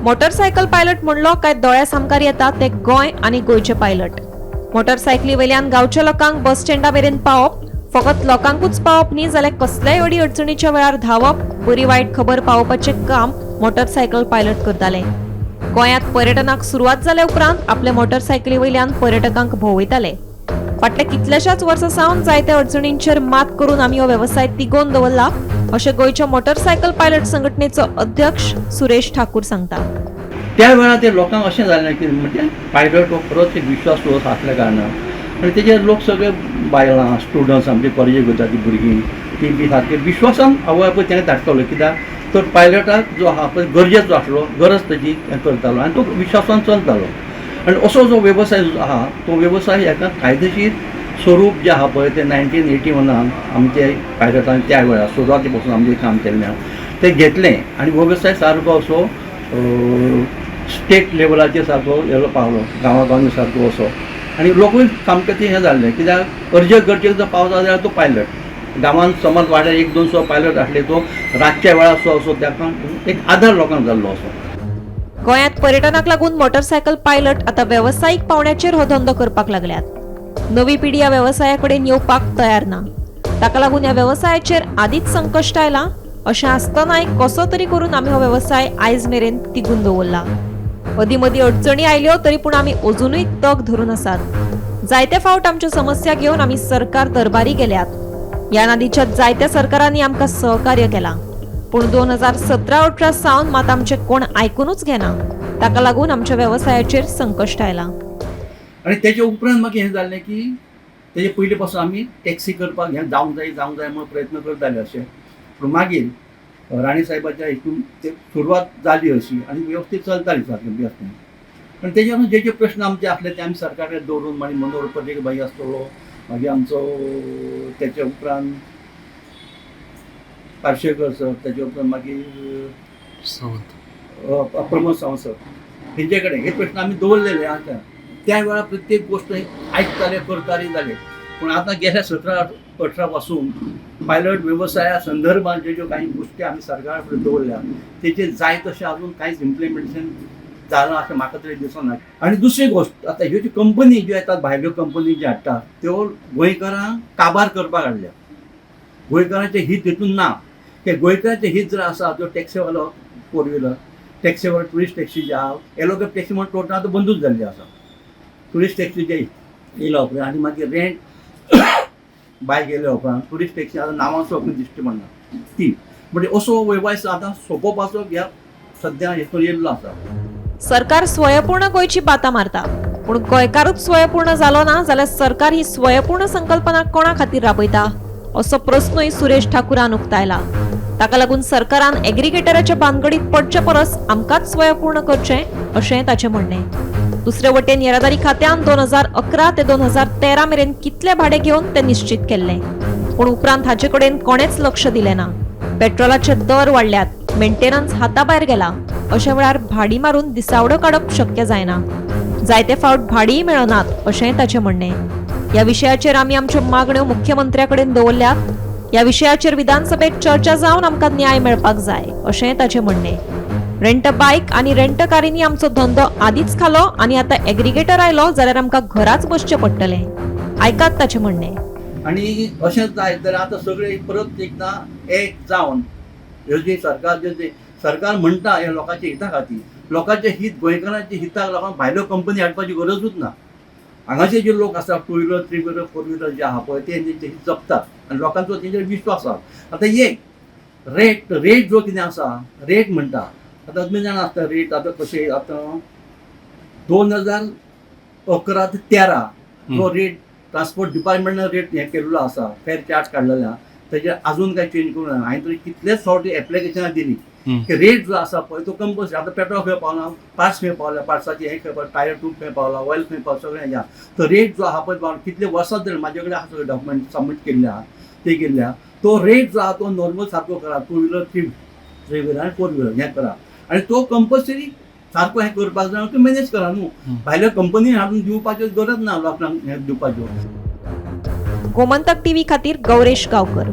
Motorcycle pilot म्हणलो काय दोळ्या सामकार येता ते गोंय आनी गोंयचे पायलट. मोटरसायकली वयल्यान गांवच्या लोकांक बस स्टँडा मेरेन पावप, फकत लोकांकूच पावप न्ही जाल्यार कसल्याय अडी अडचणीच्या वेळार धांवप, बरी वायट खबर पावोवपाचें काम मोटरसायकल पायलट करताले. गोंयांत पर्यटनाक सुरवात जाल्या उपरांत आपले मोटरसायकली वयल्यान पर्यटकांक भोंवयताले. फाटल्या कितल्याशाच वर्सां सावन जायत्या अडचणींचेर मात करून आमी हो वेवसाय तिगोवन दवरला अशें गोंयच्या मोटरसायकल पायलट संघटनेचो अध्यक्ष सुरेश ठाकूर सांगता. त्या वेळार ते लोकांक अशें जालें की म्हणजे पायलट हो खरोच एक विश्वास सोर्स आसल्या कारणान आनी तेजेर लोक सगळे बायलां, स्टुडंट्स, आमचे कॉलेजीक वयता ती भुरगीं ती बी सारके विश्वासान आवय बापूय ताणें धाडटलो, कित्याक तर पायलटाक जो आहा पळय गरजेचो आसलो, गरज तेजी हें करतालो आनी तो विश्वासान चलतालो. आनी असो जो वेवसाय जो आहा तो वेवसाय हेका कायदेशीर स्वरूप जें आहा पळय तें 1981 आमचे पायलटान त्या वेळार सुरवाती पासून आमचें काम केल्लें आहा तें घेतलें आनी हो वेवसाय सारको असो स्टेट लेवलाचेर सारको येलो पावलो, गांवा गांवांनी सारको असो. आनी लोकूय सामके ते हें जाल्ले, कित्याक अर्जंट गरजेक जर पावता जाल्यार तो पायलट गांवांत समज वाड्यार 1-200 पायलट आसले तो रातच्या वेळार असो असो ताका एक आदार लोकांक जाल्लो असो. गोंयांत पर्यटनाक लागून मोटरसायकल पायलट आतां वेवसायीक पावंड्याचेर हो धंदो करपाक लागल्यात. नवी पिढी ह्या वेवसाया कडेन येवपाक तयार ना. ताका लागून ह्या वेवसायाचेर आदींच संकश्ट आयलां. अशें आसतनाय कसो तरी करून आमी हो वेवसाय आयज मेरेन तिगून दवरला. अदीं मदीं अडचणी आयल्यो तरी पूण आमी अजुनूय तग धरून आसात. जायते फावट आमच्यो समस्या घेवन आमी सरकार दरबारी गेल्यात. ह्या नादीच्या जायत्या सरकारांनी आमकां सहकार्य केलां, पूण 2017-18 सावन मात आमचें कोण आयकुनूच घेना. ताका लागून आमच्या वेवसायाचेर संकश्ट आयलां. आनी तेच्या उपरांत मागीर हें जालें की तेजे पयलीं पासून आमी टॅक्सी करपाक हें जावंक जाय जावंक जाय म्हणून प्रयत्न करताले अशें. पूण मागीर राणी साहेबाच्या हितून ते सुरवात जाली अशी आनी वेवस्थीत चलताली सारकी बी आसतना. आनी तेजे जे जे प्रश्न आमचे आसले ते आमी सरकाराक दवरून मागीर मनोहर पर्रीकर भाई आसतलो, मागीर आमचो तेच्या उपरांत पार्शेकर सर, तेच्या उपरांत मागीर सावंत, प्रमोद सावंत सर, हेंचे कडेन हे प्रश्न आमी दवरलेले आसा. त्या वेळार प्रत्येक गोश्ट आयकताले, करताले जाले. पूण आतां गेल्या 17-18 पासून पायलट वेवसाया संदर्भात ज्यो ज्यो कांय गोश्टी आमी सरकारा फुडें दवरल्या तेचेर जाय तशें अजून कांयच इम्प्लिमेंटेशन जालां अशें म्हाका तरी दिसना. आनी दुसरी गोश्ट, आतां ह्यो ज्यो कंपनी ज्यो येतात, भायल्यो कंपनी ज्यो हाडटा त्यो गोंयकारांक काबार करपाक हाडल्या. गोंयकारांचें हीत हितून ना. ते गोंयकारांचें हीत जर आसा त्यो टॅक्सीवालो, फोर व्हिलर टॅक्सीवालो, ट्युरिस्ट टॅक्सी जे आहा, येलो कॅब टॅक्सी म्हणून टोटल आतां बंदूच जाल्ली आसा. ट्युरिस्ट टॅक्सी जे येयल्या उपरांत आनी मागीर रेंट बायक येयल्या उपरांत ट्युरिस्ट टॅक्सी आतां नांवाचो दिश्टी पडना ती. म्हणजे असो वेवसाय आतां सोंपोवपाचो ह्या सद्या हेतून येयल्लो आसा. सरकार स्वयंपूर्ण गोंयची बाता मारता, पूण गोंयकारूच स्वयंपूर्ण जालो ना जाल्यार सरकार ही स्वयंपूर्ण संकल्पना कोणा खातीर राबयता असो प्रस्नूय सुरेश ठाकूरान उक्तायला. ताका लागून सरकारान एग्रीगेटराच्या भानगडीत पडचे परस आमकांच स्वयंपूर्ण करचें अशें ताचें म्हणणें. दुसरे वटेन येरादारी खात्यान 2011 ते 2013 मेरेन कितले भाडे घेवन ते निश्चित केल्ले, पूण उपरांत हाचे कडेन कोणेच लक्ष दिलें ना. पेट्रोलाचे दर वाडल्यात, मेंटेनन्स हाताभायर गेला. अशा वेळार भाडी मारून दिसावडो काडप शक्य जायना. जायते फावट भाडीय मेळनात अशेंय ताचें म्हणणें. ह्या विशयाचेर आमी आमच्यो मागण्यो मुख्यमंत्र्या कडेन दवरल्यात. ह्या विशयाचेर विधानसभेत चर्चा जावन आमकां न्याय मेळपाक जाय अशेंय ताचें म्हणणें. रेंट बायक आनी रेंट कारींनी आमचो धंदो आदींच खालो आनी आतां एग्रीगेटर आयलो जाल्यार आमकां घराच बसचें पडटलें. आयकात ताचें म्हणणें. आनी अशेंच जायत जाल्यार आतां सगळे परत एकदां एक जावन ह्यो जी सरकार जे सरकार म्हणटा हे लोकांच्या हिता खातीर, लोकांचे हित, गोंयकारांच्या हिताक लोकांक भायल्यो कंपनी हाडपाची गरजूच ना. हांगाचे जे लोक आसा two wheeler, three wheeler, four wheeler जे आहा पळय ते तेंचे हित जपतात आनी लोकांचो तेंचेर विश्वास आसा. आतां एक रेट रेट जो कितें आसा, रेट म्हणटा आतां तुमी जाणा आसता रेट आतां कशें. आतां 2011 ते 13 जो रेट ट्रान्सपोर्ट डिपार्टमेंटान रेट हें केल्लो आसा, फेर चार्ज काडलेले आहा, तेजेर आजून कांय चेंज करूंक ना. हांवें तरी कितलेच फावटी एप्लिकेशनां दिली की रेट जो आसा पळय तो कंपल्सरी. आतां पेट्रोल खंय पावला, पार्ट्स खंय पावल्या, पार्ट्साचे हें खंय पावला, टायर ट्यूब खंय पावला, ऑयल खंय पावला, सगळें हें आहा. तो रेट जो आहा पळय कितले वर्सां जाली म्हाजे कडेन आहा सगळे डॉक्युमेंट सबमीट केल्ले आहा, ते केल्ले आहा. तो रेट जो आहा तो नॉर्मल सारको करा, टू व्हिलर, थ्री व्हिलर आनी फोर व्हिलर हें करा आनी तो कंपल्सरी सारको हें करपाक जाय, तो मॅनेज करा न्हू. भायल्या कंपनी हाडून दिवपाच्यो गरज ना लोकांक हें दिवपाच्यो. गोमंतक टीव्ही खातीर गौरेश गावकर.